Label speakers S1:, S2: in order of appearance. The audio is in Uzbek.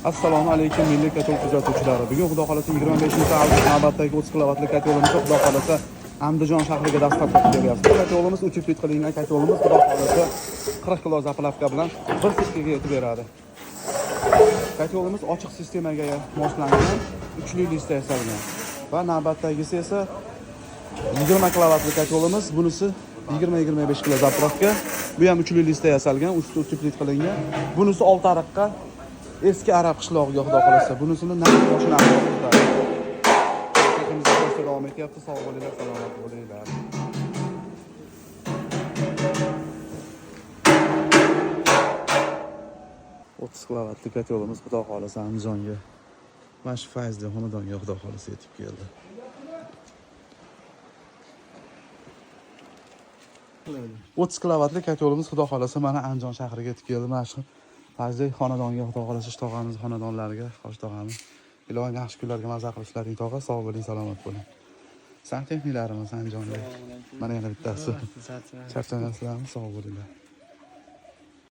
S1: Assalomu alaykum, milliy kotel kuzatuvchilari. Bugun Xudo xolasa 25-avgust navbatdagi 30 kilovatli kotelimizni Xudo xolasa Andijon shahriga dastlab qilib beryapmiz. Bu kotelimiz утеплить qilingan kotelimiz, Xudo xolasa 40 kilo заправка bilan bir sutkaga yetib beradi. Kotelimiz ochiq sistemaga moslangan, uchli listda yasalgan. Va navbatdagisi esa 20 kilovatli kotelimiz, bunisi 20-25 kilo заправка. Bu ham uchli listda yasalgan, usti утеплить qilingan. Bunisi Oltiariqqa, eski arab qishlog'iga, Xudo xolasa. Bunisini narxi boshini turadi. Davom etyapti. Sog' bo'linglar, salomat bo'linglar. 30 kilovatli kotelimiz, Xudo xolasa, Andijonga, mana shu fayzli xonadonga, Xudo xolasa, yetib keldi. 30 kilovatli kotelimiz, Xudo xolasa, mana Andijon shahriga yetib keldi. Mana shu fayzli xonadonga, Xudo xolasa, shu tog'amiz xonadonlariga, xo'sh, tog'amiz. Ilohim yaxshi kunlarga maza qilishlaring, tog'a, sog' bo'ling, salomat bo'ling. Santexniklarimiz Andijonda. Mana yana bittasi. Charchamasizlarmi? Sog' bo'linglar.